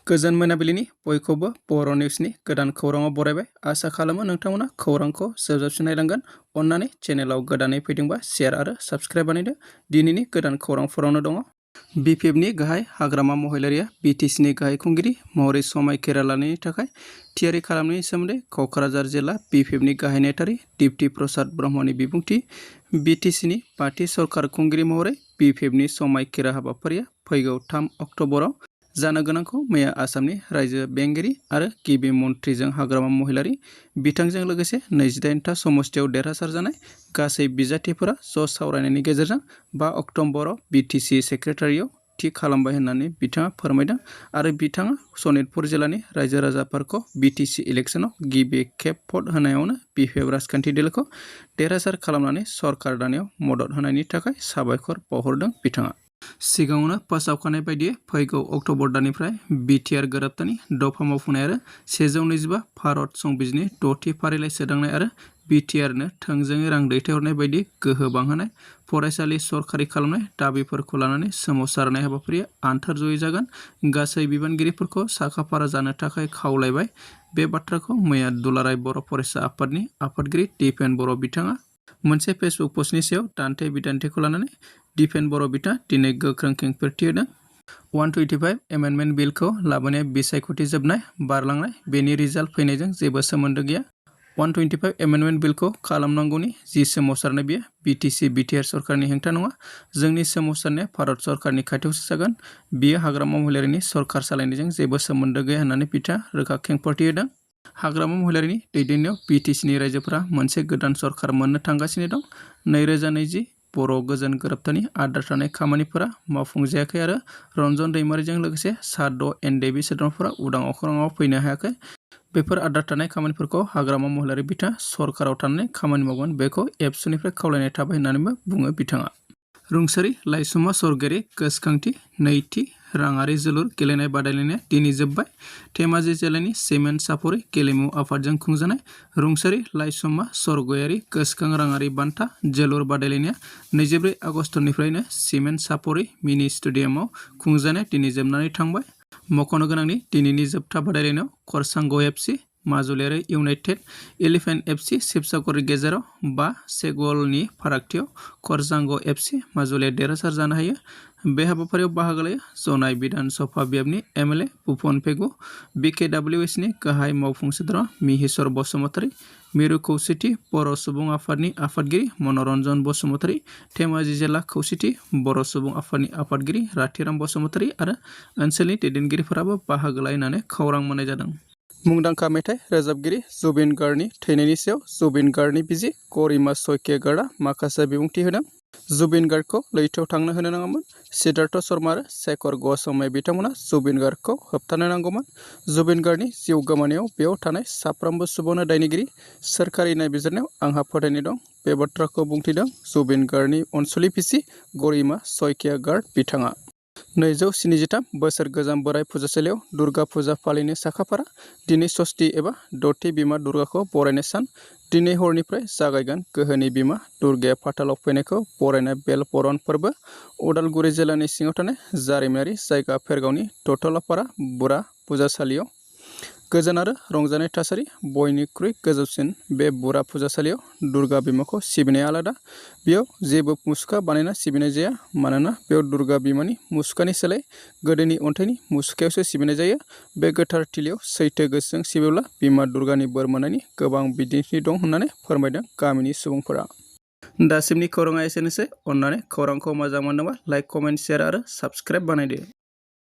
गोजोन मोनाबिलिनि बयखौबो बर' निउसनि गोदान खौराङाव बरायबाय। आसा खालामो नोंथांमोना खौरांखौ जोबजासिम नायलांगोन। अन्नानै चेनेलाव गोदानै फैदोंबा शेयार आरो साबस्क्राइब बानायदो। दिनैनि गोदान खौरांफोरावनो दङ। बिपिएफनि गाहाय हाग्रामा महिलारिया बिटिसिनि गाहाय खुंगिरि महरै समायखिरा लानायनि थाखाय थियारि खालामनायनि सोमोन्दै क'क्राझार जिल्ला बिपिएफनि गाहाय नेहाथारि दिप्ति प्रसाद ब्रह्मनि बिबुंथि। बिटिसिनि पार्टी सरकार खुंगिरि महरै बिपिएफनि समायखिरा हाबाफारिया फैगौ 3 अक्ट'बराव जानो गोनांखौ मैया आसामनि रायजो बेंगिरि आरो गिबि मन्थ्रिजों हाग्रामा महिलारि बिथांजों लोगोसे 28था समस्तियाव देरहासार जानाय गासै बिजाथिफोरा ज' सावरायनायनि गेजेरजों 5 अक्ट'बराव बिटिसि सेक्रेटारियाव थि खालामबाय होननानै बिथाङा फोरमायदों आरो बिथाङा सनितपुर जिल्लानि रायजो राजाफोरखौ बिटिसि इलेक्सनाव गिबि खेब भट होनायावनो बिपिएफ राजखान्थि दोलोखौ देरहासार खालामनानै सरकार दानायाव मदद होनायनि थाखाय साबायखर बावहरदों। बिथाङा सिगाङावनो फोसावखानाय बायदियै फैगौ अक्ट'बर दाननिफ्राय बिटिआर गोरोबथानि दफा मावफुंनाय आरो 125 भारत संबिजिरनि 6थि फारिलाइ सोदांनाय आरो बिटिआरनो थोंजोङै रां दैथायहरनाय बायदि गोहो बांहोनाय फरायसालि सरखारि खालामनाय दाबिफोरखौ लानानै सोमावसारनाय हाबाफारिया आन्थोर जयै जागोन। गासै बिबानगिरिफोरखौ साखाफारा जानो थाखाय खावलायबाय। बे बाथ्राखौ मैया दुलाराय बर' फरायसा आफादनि आफादगिरि दिपेन बर' बिथाङा मोनसे फेसबुक पस्टनि सायाव दान्थे बिदान्थेखौ लानानै दिपेन बर' बिथाङा दिनै गोख्रों खेंफोरथि होदों। 125 एमेन्डमेन्ट बिलखौ लाबोनाया बिसायख'थि जोबनाय बारलांनाय बेनि रिजाल्ट फैनायजों जेबो सोमोन्दो गैया। 125 एमेन्डमेन्ट बिलखौ खालामनांगौनि जि सोमावसारनाय बेयो बिटिसि बिटिआर सरकारनि हेंथा नङा। जोंनि सोमावसारनाया भारत सरकारनि खाथियावसो जागोन। बियो हाग्रामा महिलारिनि सरकार सालायनायजों जेबो सोमोन्दो गैया होननानै बिथाङा रोखा खेंफोरथि होदों। हाग्रामा महिलारिनि दैदेननायाव बिटिसिनि रायजोफोरा मोनसे गोदान सरकार मोननो थांगासिनो दं। 2020 बर' गोजोन गोरोबथानि आद्रा थानाय खामानिफोरा मावफुंजायाखै आरो रन्जन दैमारिजों लोगोसे सा 6 एनडिएफबि सोद्रोमाफोरा उदां अख्राङाव फैनो हायाखै। बेफोर आद्रा थानाय खामानिफोरखौ हाग्रामा महिलारि बिथाङा सरकाराव थानानै खामानि मावगोन बेखौ एबसुनिफ्राय खावलायनाय थाबाय होननानैबो बुङो बिथाङा। रुंसारि लाइसुमा स्वर्गियारि गोसोखांथि नैथि राङारि जोलुर गेलेनाय बादायलायनाया दिनै जोबबाय। धेमाजि जिल्लानि सिमेन्ट सापरि गेलेमु आफादजों खुंजानाय रुंसारि लाइसुमा स्वर्गियारि गोसोखां राङारि बान्था जोलुर बादायलायनाया 24 आगस्टनिफ्रायनो सिमेन्ट सापरि मिनि स्टेडियामाव खुंजानाया दिनै जोबनानै थांबाय। मख'नो गोनांदि दिनैनि जोबथा बादायलायनायाव खरसांग एफसि माजुलियारि इउनाइटेड एलिफेन्ट एफसि शिबसागरनि गेजेराव 5-1 गलनि फारागथियाव खरसांग एफसि माजुलिया देरहासार जानो हायो। बे हाबाफारियाव बाहागो लायो जनाय बिधान सभा बियाबनि एमएलए भुपन पेगु, बिकेडब्लिउएसनि गाहाय मावफुं सोद्रोमा मिहिसर बसुमतारी, मिरु खौसेथि बर' सुबुं आफादनि आफादगिरि मनरन्जन बसुमतारी, धेमाजि जिल्ला खौसेथि बर' सुबुं आफादनि आफादगिरि राथिराम बसुमतारी आरो ओनसोलनि दैदेनगिरिफोराबो बाहागो लायो होननानै खौरां मोननाय जादों। मुंदांखा मेथाइ रोजाबगिरि जुबिन गार्गनि थैनायनि सायाव जुबिन गार्गनि बिसि गरिमा सइकिया गार्गआ माखासे बिबुंथि होदों। जुबिन गार्गखौ लैथोआव थांनो होनो नाङामोन। सिद्धार्थ शर्मा आरो शेखर ग'स्वामी बिथांमोना जुबिन गार्गखौ होबथानो नांगौमोन। जुबिन गार्गनि जिउ गोमानायाव बेयाव थानाय साफ्रोमबो सुबुंनो दायनिगिरि। सोरखारि नायबिजिरनायाव आंहा फोथायनाय दं। बे बाथ्राखौ बुंथिदों जुबिन गार्गनि अनसुलि बिसि गरिमा सइकिया गार्ग बिथाङा। 273 बोसोर गोजाम बोराइ फुजासालियाव दुर्गा फुजा फालिनो साखाफारा। दिनै षष्ठी एबा दथि बिमा दुर्गाखौ बरायनाय सान। दिनै हरनिफ्राय जागायगोन गोहोनि बिमा दुर्गाया फाथालाव फैनायखौ बरायनाय बेल बरन फोरबो। उदालगुरि जिल्लानि सिङाव थानाय जारिमिनारि जायगा फेरगावनि दथलापारा बुरा फुजासालियाव गोजोन आरो रंजानाय थासारि। बयनिख्रुइ गोजौसिन बे बुरा फुजासालियाव दुर्गा बिमाखौ सिबिनाया आलादा। बेयाव जेबो मुसुखा बानायना सिबिनाय जाया मानोना बेयाव दुर्गा बिमानि मुसुखानि सोलाय गोदोनि अन्थाइनि मुसुखायावसो सिबिनाय जायो। बे गोथार थिलियाव सैथो गोसोजों सिबिब्ला बिमा दुर्गानि बोर मोननायनि गोबां बिदिन्थि दं होननानै फोरमायदों गामिनि सुबुंफोरा। दासिमनि खौराङा एसेनोसै। अन्नानै खौरांखौ मोजां मोनोबा लाइक, कमेन्ट, शेयार आरो साबस्क्राइब बानायदो।